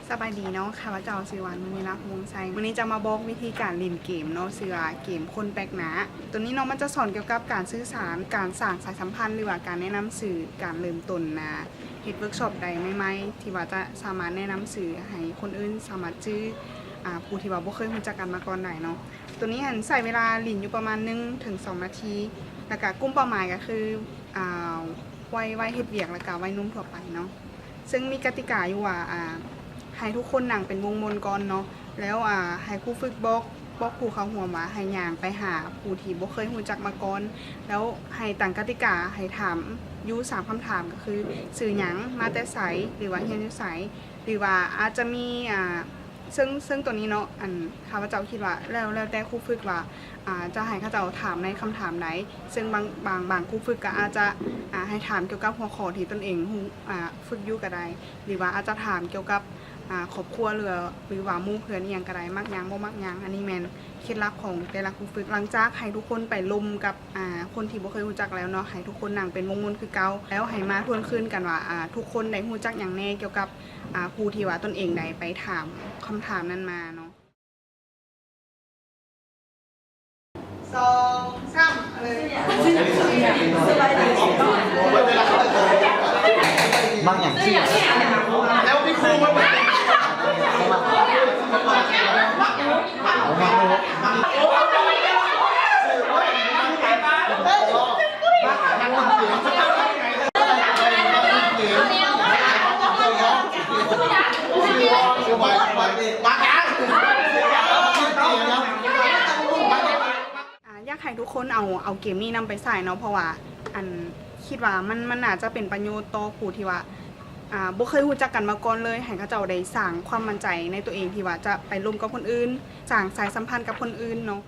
ສະບາຍດີເນາະ, ຂ້າພະເຈົ້າຊື່ຫວານ ມະນີລັກ ວົງໄຊ. ມື້ນີ້ຈະມາບອກວິທີການຫຼິ້ນເກມເນາະ, ຊື່ວ່າເກມຄົນແປກໜ້າ. ໂຕນີ້ເນາະ ມັນຈະສອນກ່ຽວກັບການສື່ສານ, ການສ້າງສາຍສຳພັນ ຫຼືວ່າການແນະນຳຊື່, ການເລີ່ມຕົ້ນນະ ເຮັດເວີກຊັອບໃດໃໝ່ໆ ທີ່ວ່າຈະສາມາດແນະນຳຊື່ໃຫ້ຄົນອື່ນສາມາດຈື່ ອາ ຜູ້ທີ່ວ່າບໍ່ເຄີຍຮູ້ຈັກກັນມາກ່ອນໄດ້ເນາະ. ໂຕນີ້ຫັ້ນໃຊ້ເວລາຫຼິ້ນຢູ່ປະມານໜຶ່ງເຖິງສອງນາທີ, ແລ້ວກະກຸ່ມເປົ້າໝາຍກະຄື ອາ ໄວ ໄວເຮັດວຽກ ແລ້ວກະໄວໜຸ່ມທົ່ວໄປເນາະ. ເຊິ່ງມີກະຕິກາຢູ່ວ່າ ອາ ໃຫ້ທຸກຄົນນັ່ງເປັນວົງມົນກ່ອນເນາະ, ແລ້ວ ອາ ໃຫ້ຄູຝຶກບອກ ບອກຜູ້ເຂົ້າຮ່ວມວ່າໃຫ້ຍ່າງໄປຫາຜູ້ທີ່ບໍ່ເຄີຍຮູ້ຈັກມາກ່ອນ, ແລ້ວໃຫ້ຕັ້ງກະຕິກາໃຫ້ຖາມຢູ່ສາມຄຳຖາມ ກໍຄື ຊື່ຫຍັງ, ມາແຕ່ໃສ ຫຼືວ່າຮຽນຢູ່ໃສ ຫຼືວ່າອາດຈະມີ ອາ ເຊິ່ງ ເຊິ່ງໂຕນີ້ເນາະ ອັນ ຂ້າພະເຈົ້າຄິດວ່າ ແລ້ວ ແລ້ວແຕ່ຄູຝຶກວ່າ ອາ ຈະໃຫ້ເຂົາເຈົ້າຖາມໃນຄຳຖາມໃດ, ເຊິ່ງບາງ ບາງ ບາງຄູຝຶກກໍອາດຈະ ອາ ໃຫ້ຖາມກ່ຽວກັບຫົວຂໍ້ທີ່ຕົນເອງຮູ້ ອາ ຝຶກຢູ່ກໍໄດ້ ຫຼືວ່າອາດຈະຖາມກ່ຽວກັບ ອາ ຄອບຄົວ ຫຼື ຫຼືວ່າໝູ່ເພື່ອນອີ່ຫຍັງກໍໄດ້, ມັກຫຍັງ ບໍ່ມັກຫຍັງ. ອັນນີ້ແມ່ນເຄັດລັບຂອງແຕ່ລະຄູຝຶກ. ຫຼັງຈາກໃຫ້ທຸກຄົນໄປລົມກັບ ອາ ຄົນທີ່ບໍ່ເຄີຍຮູ້ຈັກແລ້ວເນາະ, ໃຫ້ທຸກຄົນນັ່ງເປັນວົງມົນຄືເກົ່າ, ແລ້ວໃຫ້ມາທວນຄືນກັນວ່າ ອາ ທຸກຄົນໄດ້ຮູ້ຈັກຫຍັງແດ່ກ່ຽວກັບ ອາ ຜູ້ທີ່ວ່າຕົນເອງໄດ້ໄປຖາມຄຳຖາມນັ້ນມາເນາະ. ສອງ ສາມ ເລີຍ. ມັກຫຍັງ? ແລ້ວມີຄູມັນ ອາ ຢາກໃຫ້ທຸກຄົນເອົາ ເອົາເກມນີ້ນຳໄປໃຊ້ເນາະ, ເພາະວ່າ ອັນ ຄິດວ່າມັນ ມັນໜ້າຈະເປັນປະໂຫຍດຕໍ່ຜູ້ທີ່ວ່າ ອາ ບໍ່ເຄີຍຮູ້ຈັກກັນມາກ່ອນເລີຍ, ໃຫ້ເຂົາເຈົ້າໄດ້ສ້າງຄວາມໝັ້ນໃຈໃນຕົວເອງ ທີ່ວ່າຈະໄປລົມກັບຄົນອື່ນ, ສ້າງສາຍສຳພັນກັບຄົນອື່ນເນາະ.